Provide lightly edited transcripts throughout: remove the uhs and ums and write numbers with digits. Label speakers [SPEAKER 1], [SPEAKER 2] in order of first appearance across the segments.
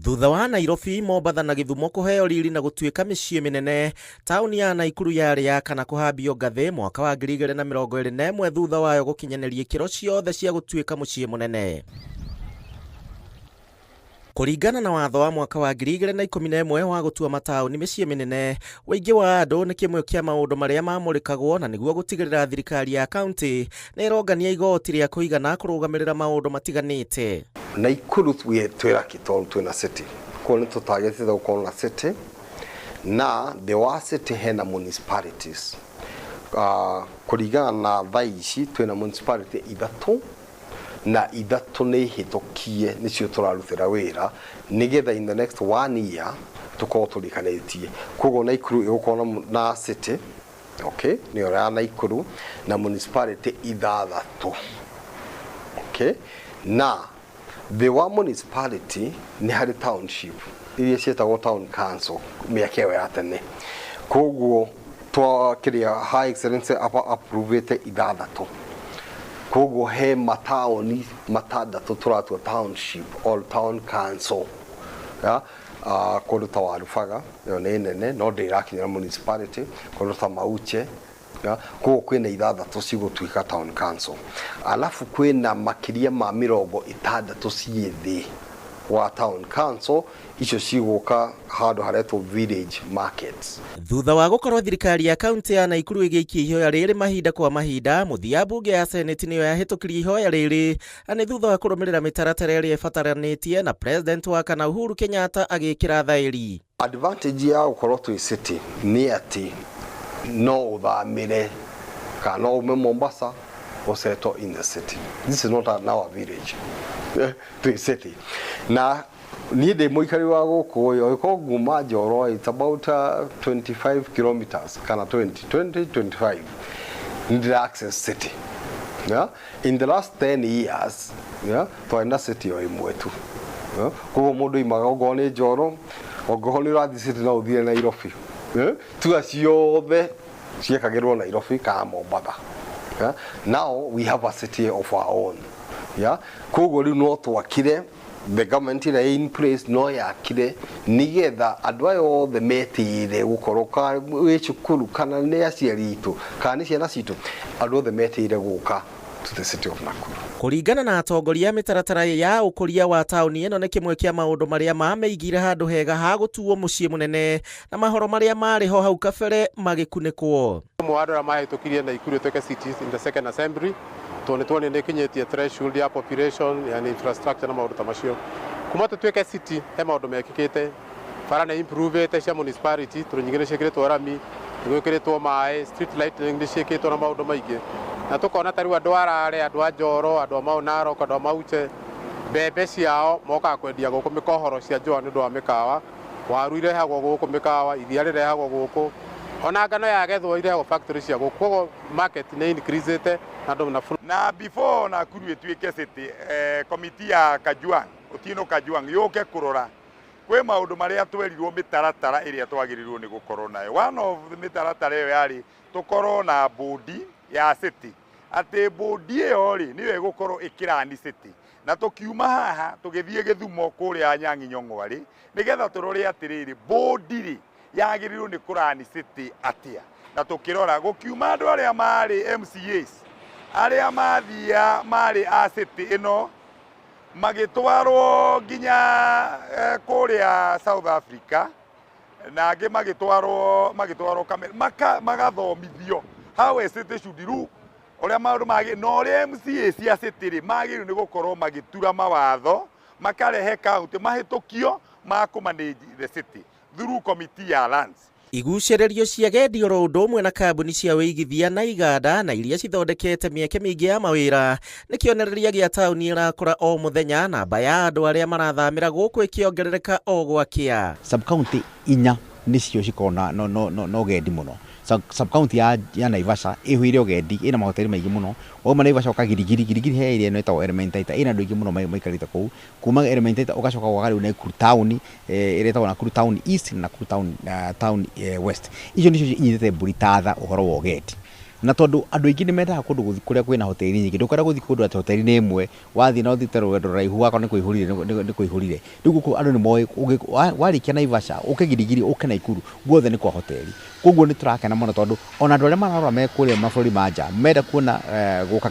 [SPEAKER 1] Thutha wa Nairobi, Mombatha na Gĩthumo kũheo riri na gũtuĩka mĩciĩ mĩnene, taũni ya Naikuru yarĩ ya kana kũhambio ngathĩ mwaka wa 2021 thutha wayo gũkinyanĩria ikĩro ciothe cia gũtuĩka mũciĩ mũnene. Kũringana na watho wa mwaka wa 2011 wa gũtua mataũni mĩciĩ mĩnene, ũingĩ wa andũ nĩ kĩmwe kĩa maũndũ marĩa mamũrĩkagwo na nĩguo gũtigĩrĩra thirikari ya kaunti nĩ ĩrongania igoti rĩa kũigana kũrũgamĩrĩra maũndũ matiganĩte.
[SPEAKER 2] Naikuru twĩ lucky tondũ twĩna city, koguo nĩ tũtargetĩte gũkorwo na city na thĩ wa city hena municipalities. Kũringana na thaa ici twĩna municipality ithatũ na ithatũ nĩ hĩtũkie nĩcio tũrarutĩra wĩra nĩgetha in the next one year tũkorwo tũrĩkanĩtie. Koguo Naikuru ĩgũkorwo na city, okay, nĩyo ya Naikuru na municipality ithathatũ, okay, na thĩ wa municipality nĩ harĩ township iria ciĩtagwo town council mĩaka ĩyo ya tene. Koguo twa kĩrĩa High Excellency approve-ĩte ithathatũ, koguo he mataũni matandatũ tũratua township or town council ya kũndũ ta Warubaga, ĩyo nĩ nene no ndĩrakinyĩra municipality, kũndũ ta Mauche ya, koguo kwĩna ithathatũ cigũtuĩka town council, alafu kwĩna makĩria ma 60 ciĩ thĩ wa town council, icio cigũka handũ haretwo village markets.
[SPEAKER 1] Thutha wa gũkorwo thirikari ya kaunti ya Naikuru ĩgĩikia ihoya rĩrĩ mahinda kwa mahinda, mũthia mbunge ya Senate nĩyo yahĩtũkirie ihoya rĩrĩ na nĩ thutha wa kũrũmĩrĩra mĩtaratara ĩrĩa ĩbataranĩtie na President wa kana Uhuru Kenyatta agĩkĩra thaĩri.
[SPEAKER 2] Advantage ya gũkorwo twĩ city nĩ atĩ no ũthamĩre kana no ume Mombasa ũsettle in the city. This is not now a village. Twĩ city. Na niĩ ndĩ mũikari wa gũkũ ũyũ, angĩkorwo nguma Njoro, it's about 25 kilometers kana 20 20 25 ndĩra access city. Yeah? In the last 10 years, yeah, twarĩ na city o ĩmwe tu. Yeah? Koguo mũndũ oimaga okorwo nĩ Njoro, ongorwo nĩ ũrathiĩ city no ũthiĩ Nairobi. Yeah? Tua ciothe ciekagĩrwo Nairobi kana Mombatha. Yeah? Now we have a city of our own. Yeah? Koguo rĩu no twakire the government ĩrĩa in place no yakire nigetha andũ aya othe metĩire gũkorwo wĩ cukuru kana nĩ aciari itũ kana nĩ ciana citũ, andũ othe metĩire gũka to the city of Nakuru.
[SPEAKER 1] Kũringana na atongoria, mĩtaratara ya ũkũria wa taũni ĩno nĩ kĩmwe kĩa maũndũ marĩa mamĩigire handũ hega ha gũtuo mũciĩ mũnene na mahoro marĩa marĩ ho hau kabere magĩkunĩkwo.
[SPEAKER 3] Ũmwe wa andũ arĩa mahĩtũkirie Naikuru ĩtuĩke city in the second assembly, tondũ nĩ tuonire nĩ ĩkinyĩtie threshold ya population, yani infrastructure na maũndũ ta macio. Kuma tũtuĩke city he maũndũ mekĩkĩte, bara nĩ improve cia municipality tondũ nyingĩ nĩ ciĩkĩrĩtwo rami, nĩ gwĩkĩrĩtwo maĩ, street lighting nĩ ciĩkĩtwo na maũndũ maingĩ, na tũkona ta rĩu andũ a Rare, andũ a Njoro, andũ a Mau Narok, andũ a Mauche, mbembe ciao mokaga kwendia gũkũ mĩkohoro cia njũa nĩ ũndũ wa mĩkawa, waru irehagwo gũkũ mĩkawa, iria rĩrehagwo gũkũ, ona ngano yagethwo irehagwo factory cia gũkũ, koguo market nĩ increase na andũ na
[SPEAKER 4] Na before Nakuru ĩtuĩke city, committee ya Kajwang, Otieno Kajwang, yũke kũrora kwĩ maũndũ marĩa twerirwo mĩtaratara ĩrĩa twagĩrĩirwo nĩ gũkorwo nayo. One of the mĩtaratara ĩyo yarĩ tũkorwo na board ya city, atĩ board ĩyo rĩ nĩyo ĩgũkorwo ĩkĩrani city, na tũkiuma haha tũgĩthiĩ Gĩthumo kũrĩa Anyang'i Nyong'o rĩ nĩgetha tũrore atĩrĩrĩ, board rĩ yagĩrĩirwo nĩ kũrani city atĩa, na tũkĩrora gũkiuma andũ arĩa marĩ MCAs arĩa mathia marĩ a city ĩno magĩtwarwo nginya kũrĩa South Africa, na angĩ magĩtwarwo magathomithio how a city should look, ũrĩa maũndũ magĩ na ũrĩa MCA cia city rĩ magĩrĩirwo nĩ gũkorwo magĩtura mawatho makarehe county mahĩtũkio ma kũ manage the city through committee ya lands.
[SPEAKER 1] Igucĩrĩrio cia agendi oro ũndũ ũmwe na kambuni cia wĩigithia na iganda na iria cithondekete mĩeke mĩingĩ ya mawĩra nĩ kĩonereria gĩa taũni ĩrakũra o mũthenya, namba ya andũ arĩa marathamĩra gũkũ ĩkĩongerereka o gwakĩa.
[SPEAKER 5] Sub county inya nĩcio cikoragwo na ũgendi mũno. Sub county ya Naivasha ĩihũire ũgendi, ĩna mahoteri maingĩ mũno. Wauma Naivasha ũka Girigiri, Girigiri he area ĩno ĩtagwo Elementaita, ĩna andũ aingĩ mũno maikarĩte kũu. Kuma Elementaita ũgacoka ũgoka rĩu Nakuru town, ĩrĩa ĩtagwo Nakuru town East na Nakuru town West. Icio nĩcio inyitĩte mbũri ta tha ũhoro wa ũgendi. Na tondũ andũ aingĩ nĩ mendaga kũndũ gũthiĩ kũrĩa kwĩna hoteli nyingĩ, ndũkwenda gũthiĩ kũndũ atĩ hoteli nĩ ĩmwe, wathiĩ na ũthiĩte rũgendo rũraihu wakorwo nĩ kũihũrire nĩ kũihũrire. Rĩu gũkũ andũ nĩ moĩ warĩkia Naivasha ũke Giligili ũke Naikuru guothe nĩ kwa hoteli. Koguo nĩ tũrakena mũno tondũ ona andũ arĩa mararora me kũrĩa mabũrũri ma nja menda kuona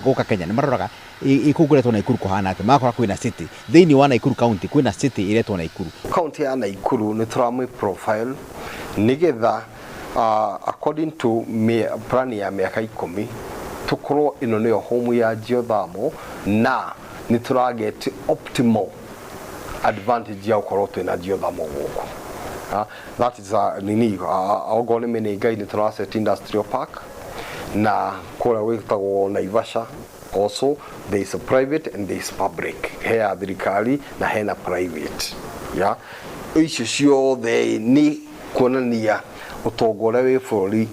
[SPEAKER 5] gũka Kenya nĩ maroraga ĩ kũu kũretwo Naikuru kũhana atĩa, magakora kwĩna city thĩinĩ wa Naikuru county, kwĩna city ĩretwo Naikuru.
[SPEAKER 2] Kaunti ya Naikuru nĩ tũramĩ profile nĩgetha according to plan ya mĩaka 10 tũkorwo ĩno nĩyo home ya geothermal na nĩ tũraget optimal advantage ya gũkorwo twĩna geothermal gũkũ. That is nini okorwo nĩ Menengai nĩ tũraset industrial park na kũrĩa gwĩtagwo Naivasha also there is a private and there is public, he ya thirikari na hena private ya icio ciothe nĩ kuonania ũtonga ũrĩa wĩ bũrũri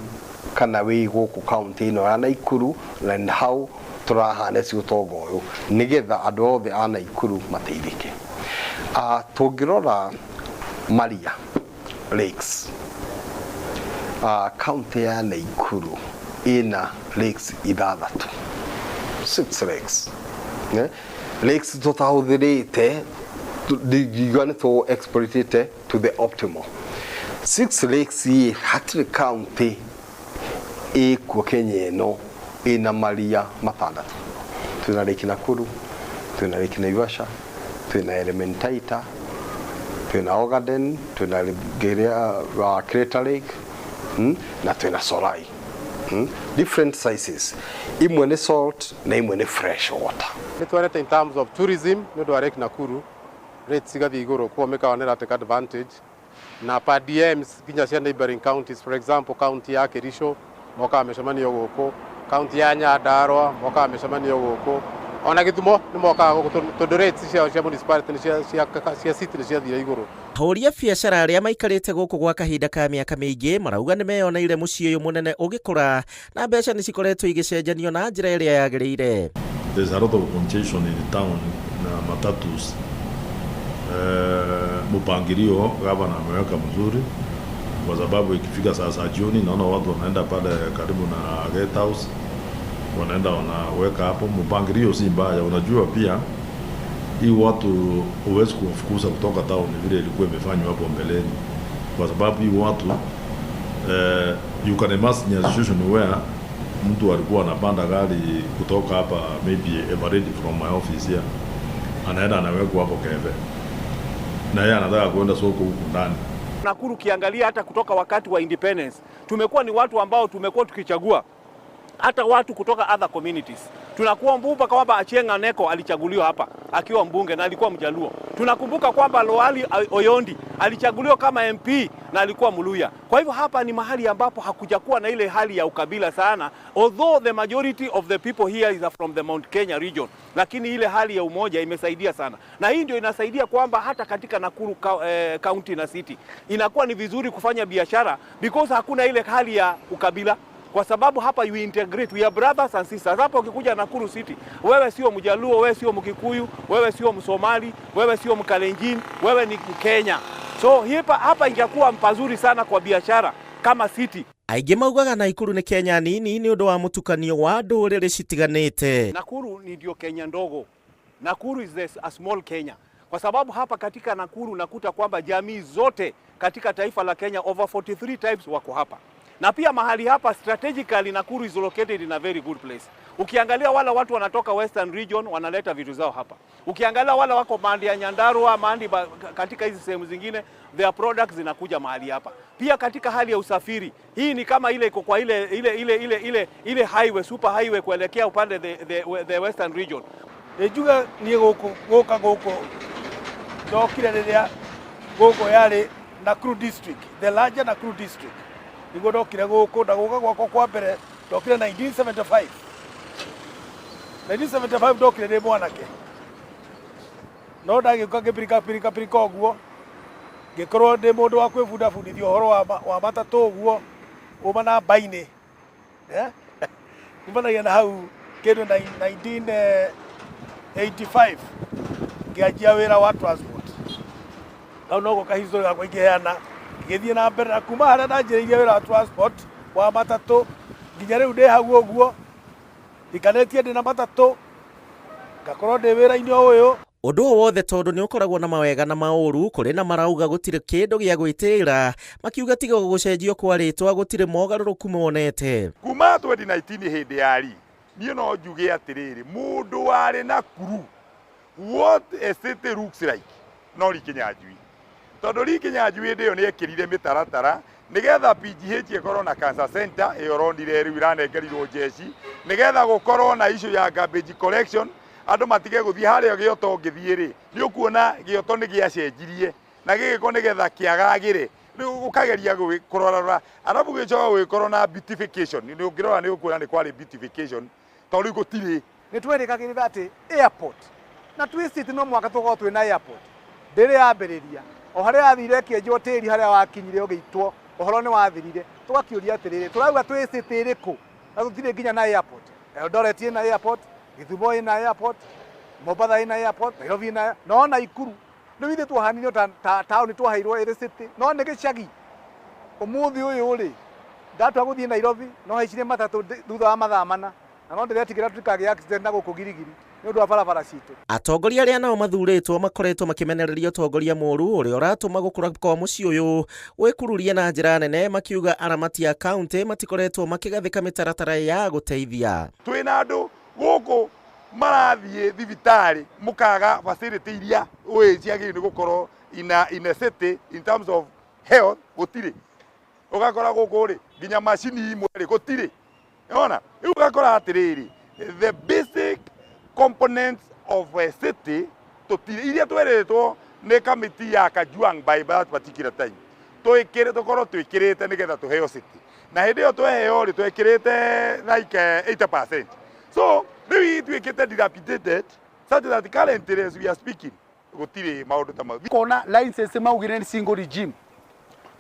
[SPEAKER 2] kana wĩ gũkũ kaunti ĩno ya Naikuru and how tũraharness ũtonga ũyũ nĩgetha andũ othe a Naikuru mateithĩke. Tũngĩrora maria lakes, kaunti ya Naikuru ĩna lakes ithathatũ, 6 lakes, ne? Lakes tũtahũthĩrĩte ndingiuga nĩ tũ exploitĩte to the optimal. 6 lakes ĩ hatirĩ county ĩkuo Kenya ĩno ĩna maria matandatũ. Twĩna Lake Nakuru, twĩna Lake Naivasha, twĩna Elementaita, twĩna Ogaden, twĩna Crater Lake, na twĩna Sorai. Different sizes, imwe nĩ salt na imwe nĩ fresh water.
[SPEAKER 3] Nĩ twerete in terms of tourism nĩ ũndũ wa Lake Nakuru rates cigathiĩ igũrũ, koguo mĩkawa nĩ ĩratake advantage na per diems nginya cia neighboring counties, for example county ya Kericho mokaga mĩcemanio gũkũ, county ya Nyandarua mokaga mĩcemanio gũkũ, ona Gĩthumo nĩ mokaga gũkũ tondũ rates ciao cia municipality cia city nĩ ciathire igũrũ.
[SPEAKER 1] Ahũri a biacara arĩa maikarĩte gũkũ gwa kahinda ka mĩaka mĩingĩ marauga nĩ meyoneire mũciĩ ũyũ mũnene ũgĩkũra na mbeca nĩ cikoretwo igĩcenjanio na njĩra ĩrĩa yagĩrĩire.
[SPEAKER 6] There's a lot of congestion in the town na matatus. Mpangilio gavana ameweka mzuri kwa sababu ikifika saa jioni naona watu wanaenda pale karibu na Gate House, wanaenda wanaweka hapo. Mpangilio si mbaya, unajua pia hii watu huwezi kuwafukuza kutoka town vile ilikuwa imefanywa hapo mbeleni, kwa sababu hii watu you can imagine a situation where mtu alikuwa anapanda gari kutoka hapa maybe Eveready from my office here, anaenda anawekwa hapo Keve na yeye anataka kwenda soko huku ndani.
[SPEAKER 7] Nakuru ukiangalia hata kutoka wakati wa independence tumekuwa ni watu ambao tumekuwa tukichagua hata watu kutoka other communities. Tunakumbuka kwamba Achieng' Aneko alichaguliwa hapa akiwa mbunge na alikuwa Mjaluo. Tunakumbuka kwamba Loali Oyondi alichaguliwa kama MP na alikuwa Mluya. Kwa hivyo hapa ni mahali ambapo hakujakuwa na ile hali ya ukabila sana, although the majority of the people here is from the Mount Kenya region, lakini ile hali ya umoja imesaidia sana, na hii ndio inasaidia kwamba hata katika Nakuru county na city inakuwa ni vizuri kufanya biashara because hakuna ile hali ya ukabila, kwa sababu hapa you integrate, we are brothers and sisters. Hapa ukikuja Nakuru City, wewe sio Mjaluo, wewe sio Mkikuyu, wewe sio Msomali, wewe sio Mkalenjin, wewe ni Mkenya. So hapa ingekuwa mpazuri sana kwa biashara kama city.
[SPEAKER 1] Aingĩ maugaga Naikuru nĩ Kenya nini nĩ ũndũ wa mũtukanio wa ndũrĩrĩ citiganĩte.
[SPEAKER 7] Nakuru ni ndio Kenya ndogo. Nakuru is a small Kenya. Kwa sababu hapa katika Nakuru nakuta kwamba jamii zote katika taifa la Kenya over 43 types wako hapa. Na pia mahali hapa strategically Nakuru is located in a very good place. Ukiangalia wala watu wanatoka Western region wanaleta vitu zao hapa. Ukiangalia wala wako mahali ya Nyandarua, mahali katika hizi sehemu zingine, their products zinakuja mahali hapa. Pia katika hali ya usafiri, hii ni kama ile iko kwa ile ile ile ile ile ile highway, super highway kuelekea upande the Western region.
[SPEAKER 8] Njuga ni guku guka guku ndokire riria guku yari Nakuru district, the larger Nakuru district. Niguo ndokire guku na guka gwakwa kwa mbere ndokire 1975. 1975 ndokire ndĩ mwanake, no ndagĩũka ngĩpirika pirika pirika ũguo, ngĩkorwo ndĩ mũndũ wa kwĩbundabundithia ũhoro wa matatũ ũguo, uma na mbainĩ, kumanagia na hau kĩndũ 1985 ngĩanjia wĩra wa transport. Hau noguo kahistory gakwa ingĩheana, ngĩthiĩ na mbere na kuma harĩa ndanjĩrĩirie wĩra wa transport wa matatũ Nginya rĩu ndĩ hau ũguo ikanĩtie ndĩ na matatũ ngakorwo ndĩ wĩra-inĩ o ũyũ.
[SPEAKER 1] Ũndũ o wothe tondũ nĩ ũkoragwo na mawega na maũru, kũrĩ na marauga gũtirĩ kĩndũ gĩa gwĩtĩĩra, makiuga tiga gũcenjio kwa rĩtwa gũtirĩ mogarũrũku monete.
[SPEAKER 4] Kuma 2019 hĩndĩ ya ri niĩ no njuge atĩrĩrĩ, mũndũ warĩ Nakuru what a city looks like no Lee Kinyanjui, tondũ Lee Kinyanjui hĩndĩ ĩyo nĩ ekĩrire mĩtaratara nĩgetha PGH ĩkorwo na cancer center ĩyo ũronire rĩu ĩranengerirwo jeshi, nĩgetha gũkorwo na issue ya garbage collection, andũ matige gũthiĩ harĩa Gĩoto. Ũngĩthiĩ rĩ, nĩ ũkuona Gĩoto nĩ gĩacenjirie na gĩgĩko nĩgetha kĩagagĩre. Rĩu ũkageria kũrorarora, arabu gĩcoka gũgĩkorwo na beautification. Nĩ ũngĩrora nĩ ũkuona nĩ kwarĩ beautification, tondũ rĩu gũtirĩ.
[SPEAKER 9] Nĩ twerĩgagĩrĩra atĩ airport na twĩ city no mwaka tũkorwo twĩna airport, ndĩrĩ yambĩrĩria. O harĩa yathire ĩkĩenjwo tĩri, harĩa wakinyire ũgĩitwo, ũhoro nĩ wathirire. Tũgakĩũria atĩrĩrĩ, tũrauga twĩ city ĩrĩkũ na tũtirĩ nginya na airport? Eldoret ĩna airport, Gĩthumo ĩna airport, Mombatha ĩna airport, Nairobi ĩna, no Naikuru rĩu ithuĩ twahanirio ta taũni twaheirwo ĩrĩ city no nĩ gĩcagi. Ũmũthĩ ũyũ rĩ, ndatua gũthiĩ Nairobi no haicire matatũ thutha wa mathaa 4, na no ndĩretigĩra tũtikagĩa accident na gũkũ Girigiri nĩ ũndũ wa barabara citũ.
[SPEAKER 1] Atongoria arĩa nao mathurĩtwo makoretwo makĩmenereria ũtongoria mũũru ũrĩa ũratũma gũkũra kwa mũciĩ ũyũ gwĩkururia na njĩra nene, makiuga aramati a kaunti matikoretwo makĩgathĩka mĩtaratara ya gũteithia.
[SPEAKER 4] Twĩna andũ gũkũ marathiĩ thibitarĩ mũkaga facility iria ũĩ ciagĩrĩirwo nĩ gũkorwo in a city in terms of health, gũtirĩ. Ũgakora gũkũ rĩ, nginya macini imwe rĩ, gũtirĩ. Ona rĩu ũgakora atĩrĩrĩ, the basic components of a city tũtirĩ, iria twerĩtwo nĩ kamiti ya Kajwang by that particular time twĩkĩre, tũkorwo twĩkĩrĩte nĩgetha tũheo city. Na hĩndĩ ĩyo tweheo rĩ, twekĩrĩte like 80%, so rĩu ituĩkĩte dilapidated such that currently as we are speaking gũtirĩ maũndũ ta mau.
[SPEAKER 10] Kona license maugire nĩ single regime,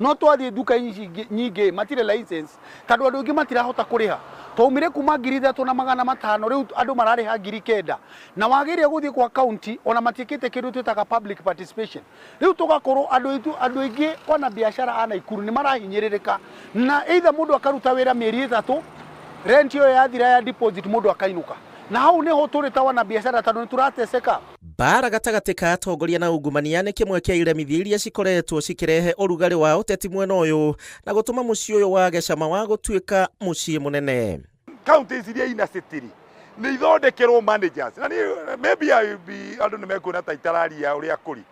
[SPEAKER 10] no twathiĩ nduka ici nyingĩ matirĩ license, tondũ andũ aingĩ matirahota kũrĩha. Twaumire kuma 3500, rĩu andũ mararĩha 9000, na wagĩrĩire gũthiĩ kwa county ona matiĩkĩte kĩndũ twĩtaga public participation. Rĩu tũgakorwo andũ aitũ, andũ aingĩ ona biacara a Naikuru nĩ marahinyĩrĩrĩka, na either mũndũ akaruta wĩra mĩeri 3, rent ĩyo yathira ya deposit, mũndũ akainũka. Na hau nĩho tũrĩ ta wana biacara, tondũ nĩ tũrateseka.
[SPEAKER 1] Mbara gatagatĩ ka atongoria na ungumania nĩ kĩmwe kĩa iremithia iria cikoretwo cikĩrehe ũrugarĩ wa ũteti mwena ũyũ na gũtũma mũciĩ ũyũ wage cama wa gũtuĩka mũciĩ mũnene.
[SPEAKER 4] Counties iria ina city rĩ, nĩ ithondekerwo managers, na niĩ maybe I will be, andũ nĩ mekuona ta itararia ũrĩa kũrĩ,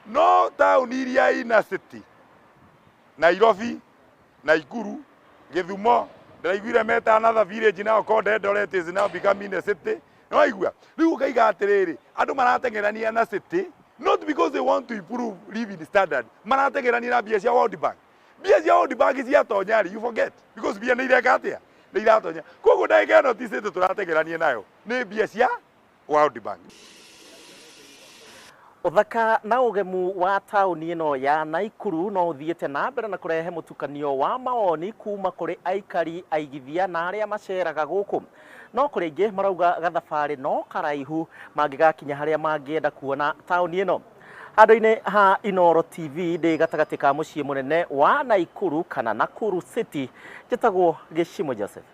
[SPEAKER 4] no taũni iria ina city, Nairobi, Naikuru, Gĩthumo, ndĩraiguire meta another village now called Eldoret is now becoming a city. No waigua rĩu ũkaiga atĩrĩrĩ, andũ marateng'erania na city not because they want to improve living standard, marateng'erania na mbia cia World Bank. Mbia cia World Bank ciatonya rĩ, you forget, because mbia nĩ ireka atĩa, nĩ iratonya. Koguo ndagĩka ĩno ti city tũrateng'erania nayo, nĩ mbia cia World Bank.
[SPEAKER 1] Ũthaka na ũgemu wa taũni ĩno ya Naikuru no ũthiĩte na mbere na kũrehe mũtukanio wa mawoni kuma kũrĩ aikari, aigithia na arĩa maceraga gũkũ. No kũrĩ aingĩ marauga gathabarĩ no karaihu mangĩgakinya harĩa mangĩenda kuona taũni ĩno. Handũ-inĩ ha Inooro TV, ndĩ gatagatĩ ka mũciĩ mũnene wa Naikuru kana Nakuru City, njĩtagwo Gĩcimo Joseph.